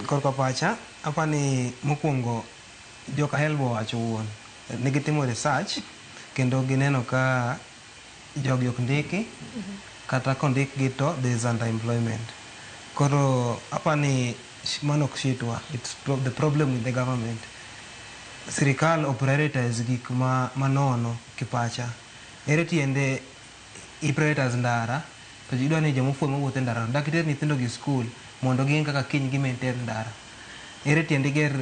Korka pacha, apani mokwongo joka HELB owacho wuon ne gitimo research kendo gineno ka jogi ok ndiki kata kondikgi to there is underemployment. Koro apani mano ok shitwa, it's the problem with the government. Sirikal o prioritize gik ma manono kipacha. Ere tiende i prioritize ndara to idwa ni jomofuwo mawuotho e ndara dak iter nyithindo gi school mondo ging'e kaka kiny gi maintain ndara. Ere tiende iger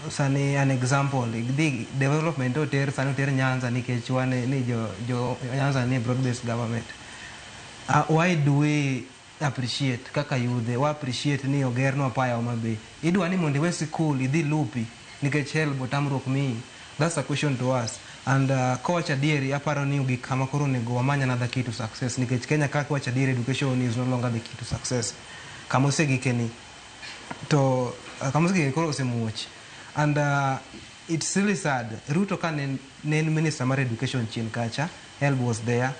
sani an example idhi development oter sani oter Nyanza nikech wan ni jo Nyanza ni broad based government. Why do we appreciate kaka yudhe wa appreciate ni ogernwa apaya Homa Bay? Idwa ni mondo iwe sikul idhi lupi nikech HELB otamruok miyi. That's a question to us. And kowacho adieri, aparo ni ogik kama koro onego wamany another key to success nikech Kenya ka kiwacho adieri, education is no longer the key to success. Kama osegike ni to kama osegike koro osemuoch. And it's really sad. Ruto ka ne en minister mar education chien kacha, HELB was there.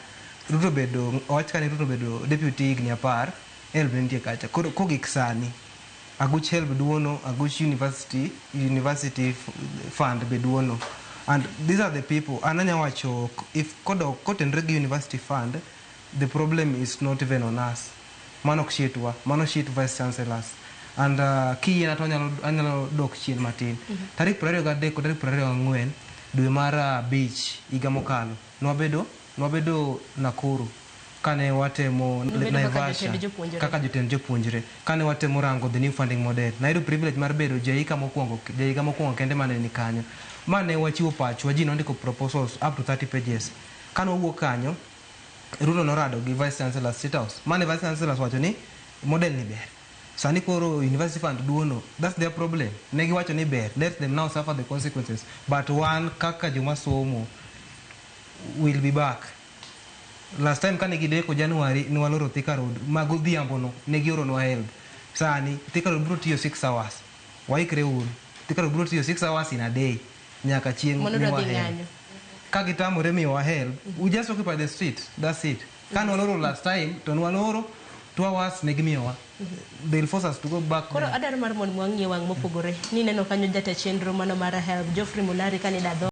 Ruto bedo owach ka ni Ruto bedo deputy higni 10, HELB ne nitie kacha. Koro kogik sani, aguch HELB duono, aguch university fund be duono. And these are the people, an anya wacho, if kodok kotenre gi university fund, the problem is not even on us. Mano ok shitwa, mano shit vice chancellors. And kiyiena to anyalo dok chien matin. Tarik 23 kod tarik 24 dwe mar 5 higa mokalo, nwabedo Nakuru kane watemo Nubedo kaka Naivasha jotend jopuonjre. Kaka jotend jopuonjre kane watemo rango the new funding model. Nayudo privilege mar bedo jaika mokwongo, jahiga mokwongo kende mane ni kanyo. Ma ne wachiwo pachwa, ji nondiko proposals up to 30 pages. Kane wawuok kanyo, Ruto norado gi vice chancellor State House. Mane vice chancellor wacho ni model ni ber. Sani koro university fund duono, that's their problem. Ne giwacho ni ber, let them now suffer the consequences. But wan kaka joma somo will be back. Last time kane gideko January ne waloro Thika Road, ma godhiambo no ne gioronwa HELB. Sani Thika Road biro tiyo 6 hours. Waikre uru. Thika Road biro tiyo 6 hours in a day nyaka chieng' Mano dwa miwa dhi HELB. ng'anyo. Ka gitamore miyowa HELB, we just occupy the street. That's it. Ka nwaloro last time, to nwaloro 2 hours ne gimiyowa. They'll force us to go back Koro there. adwaro mar mondo wang'iye wang' mopogore. Ni neno kanyo jata chenro mano mar HELB, Geoffrey Mulari kane dadho